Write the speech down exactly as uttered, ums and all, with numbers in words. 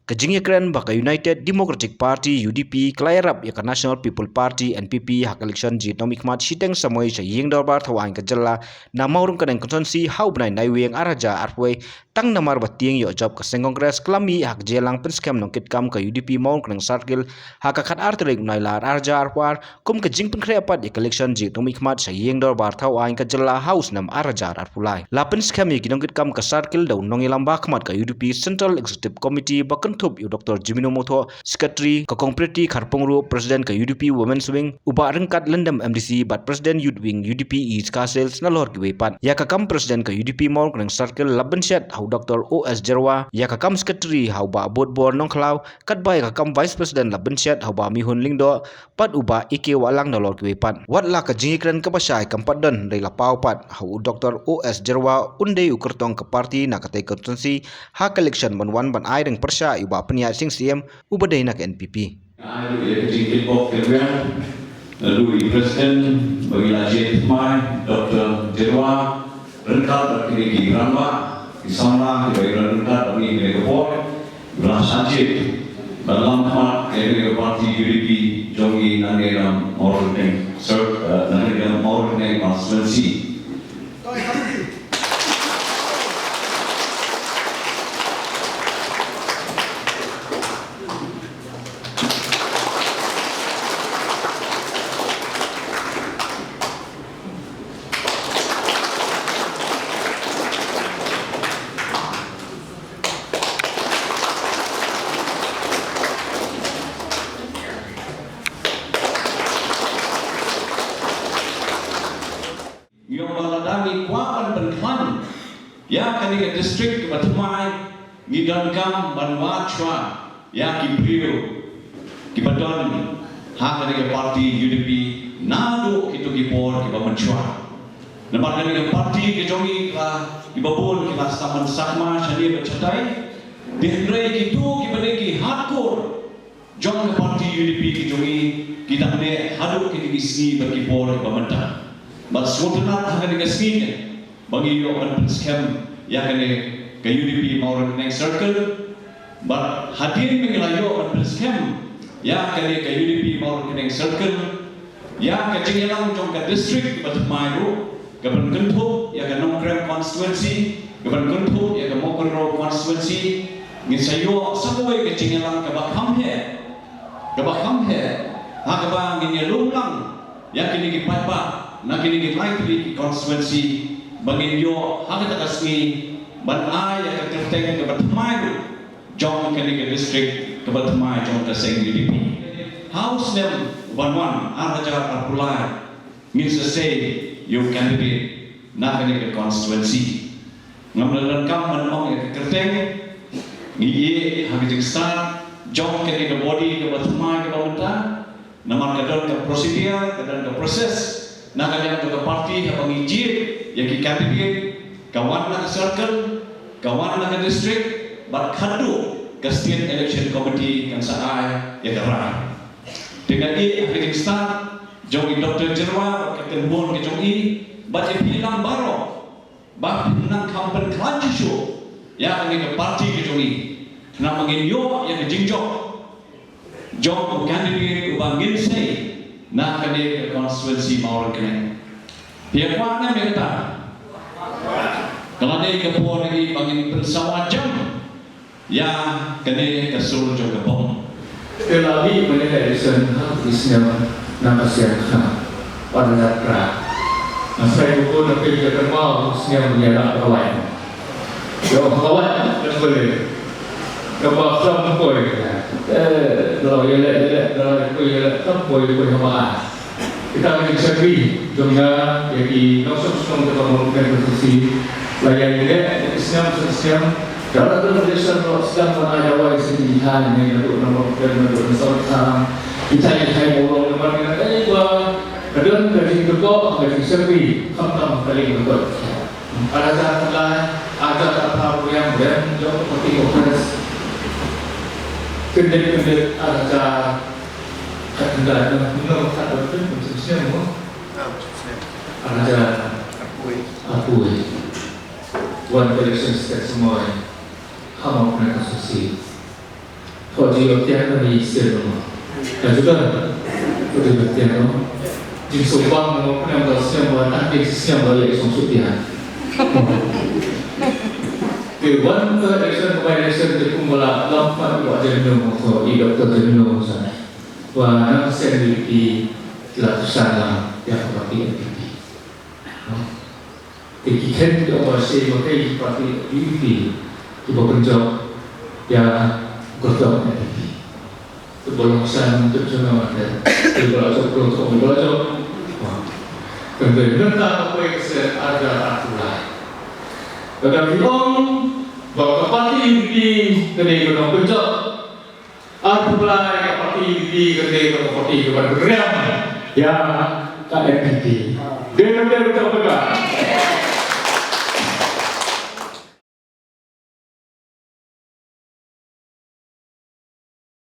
Ka jingïakren ba ka United Democratic Party, U D P, ka la ïarap ïa ka National People Party, N P P, ha ka election jingïaid nongmihkhmat shiteng samoi sha Ïing Dorbar Thawaiñ ka jylla na Mawryngkneng constituency ha u bnai Naiwieng ar hajar arphew wei, tang namar ba tieng ïoh jop ka seng Congress ka la mih ha ka jingïalang pynskhem nongkitkam ka U D P Mawryngkneng Circle ha ka khatar tarik u Nailar ar hajar arphew ar, kum ka jingpynkhreh pat ïa ka election jingïaid nongmihkhmat sha Ïing Dorbar Thawaiñ ka jylla ha u snem ar hajar arphew lai. La pynskhem ïa ki nongkitkam ka circle da u nongïalam ba khmat ka U D P Central Executive Committee ba kynthup ïa u Doctor Jemino Mawthoh, Secretary, ka Kong Pretty Kharpong ruh, President ka U D P Women's Wing, u Bah Ryngkat Lyndem M D C bad President Youth Wing U D P East Khasi Hills, nalor kiwei pat. Ïa ka kam President ka U D P Mawryngkneng Circle la bynshet ha u Doctor O S Jyrwa, ïa ka kam Secretary ha u Bah Botbor Nongkhlaw, katba ïa ka kam Vice President la bynshet ha u Bah Mihun Lyngdoh bad u Bah A K Wahlang, nalor kiwei pat. Wat la ka jingïakren kaba shai kam pat don, hynrei la paw pat ha u Doctor O S Jyrwa, un dei u kyrtong ka party na katei ka constituency ha ka election ban wan ban ai reng pyrshah ïa u Bah Pynïaid Sing Syiem, uba dei na ka N P P. Ai ruh ïa ka jingkitbok kyrwiang naduh i President ba ngi la jied thymmai, Doctor Jyrwa, ryngkat bad kine ki rangbah, ki samla kiba ïa ryngkat bad ngi ha kane ka por, ba la shah jied ban lam khmat ïa kane ka party U D P jong ngi nangne na Mawryngkneng Cir-, eh, na kane ka Mawryngkneng constituency. Ngi ong ba lada ngi kwah ban pynkhlaiñ ïa kane ka district kaba thymmai, ngi donkam ban wad shuwa ïa ki briew kiba don ha kane ka party U D P naduh kito ki por kiba mynshuwa. Namar kane ka party ka jong ngi, ka, kiba bun ki la sah man sakma shane bad shatai. Te hynrei kito kiba dei ki hardcore jong ka party U D P ka jong ngi, ki dang neh haduh kine ki sngi bad ki por kiba mynta. Bad sngewtynnat ha kane ka sngi ne ba ngi ïoh ban pynskhem ïa kane ka U D P Mawryngkneng Circle. Bad hadien ba ngi la ïoh ban pynskhem ïa kane ka U D P Mawryngkneng Circle, ïa ka jingïalang jong ka district kaba thymmai ruh, kaban kynthup ïa ka Nongkrem constituency, kaban kynthup ïa ka Mawkynrew constituency, ngin sa ïoh sa kawei ka jingïalang kaba kham heh, kaba kham heh, ha kaba ngin ïalum lang ïa kine ki paidbah na kine ki lai tylli ki constituency, ba ngin ïoh ha kata ka sngi ban ai ïa ka kyrteng kaba thymmai ruh jong kane ka district kaba thymmai jong ka seng U D P. Ha u snem uban wan, ar hajar arphew lai, ngin sa sei ïa u candidate na kane ka constituency. Ngam la donkam ban ong ïa ka kyrteng, ngi ïeh ha ka jingstad jong kane ka body kaba thymmai kaba mynta. Namar ka don ka procedure, ka don ka process na ka liang ka party haba ngi jied ïa ki candidate, ka wan na ka circle, ka wan na ka district, bad khatduh ka State Election Committee kan sa ai ïa ka rai. Te nga ïeh ha ka jingstad jong i Doctor Jyrwa bad ka kynhun ka jong i, bad ïa phi lang baroh, ba phin nang kham pynkhlaiñ shuh shuh ïa kane ka party ka jong ngi, khnang ba ngin ïoh ïa ka jingjop jong u candidate uba ngin sei na kane ka constituency Mawryngkneng. Phi ïa kwah ne em ïa kata? Ka la dei ka por ïa ngi ba ngin pynsawa jam ïa kane ka sur jong ka bom. Te la mih mynne ka election ha ka snem na ka snem khnang. Wan na tra. Nga sa ïoh bun na phi ka kynmaw ka snem ïa la ka wai. Ïoh ka wai ka boleh. Ka ba sam poi. Eh, la ïa leh, ïa leh, la ïa poi, ïa leh, sam poi, poi ha ba. Kita ka jingshakri jong nga ïa ki nongshong shnong jong ka Mawryngkneng constituency. La ïa ïaleh ïa ki snem sha ki snem. Ka la don election ruh sdang ban ai dawai sha ki thaiñ ne naduh na Mawryngkneng naduh na Sohryngkhang. Ki thaiñ ki thaiñ Mawlong namar ngi la ïa ba ka don ka jingkyrkhu ka jingshakri khamtam ka ling ka kot. Ar hajar khatlai, ar hajar khatphra ruh ïa ka rem jong ka party Congress. Kyndit kyndit ar hajar khatkhyndai, na kumno ka khatphra, pynshim snem mo? Ar hajar arphew wei. Wan ka election state samoi ha Mawryngkneng constituency. Ko ji ïoh tiar ka ni sel no. Ka juga. Ko ji ïoh tiar no. Jingsuk bang no kena ba snem ba tang ki snem ba leh song suk tiar. Ki wan ka election ka by election ki kum ba la lam pat wa jen no ko i doktor jen no sa. Wa nang sen di ki la tusan la ya ka parti N P P. Te ki khein ki ong ba shi ma kei ki parti U D P ki ba pynjop ïa gurthok N P P. Te ba long san te jong nga te te ba la jop gurthok ba la jop. Kan te nang ta ka poi ka sen arja arphew lai. Ka dang ki ong ba ka parti U D P ka dei ka dang pynjop. Arphew lai ka parti U D P ka dei ka parti ka ban riam ïa ka N P P. Dei dei dei dei.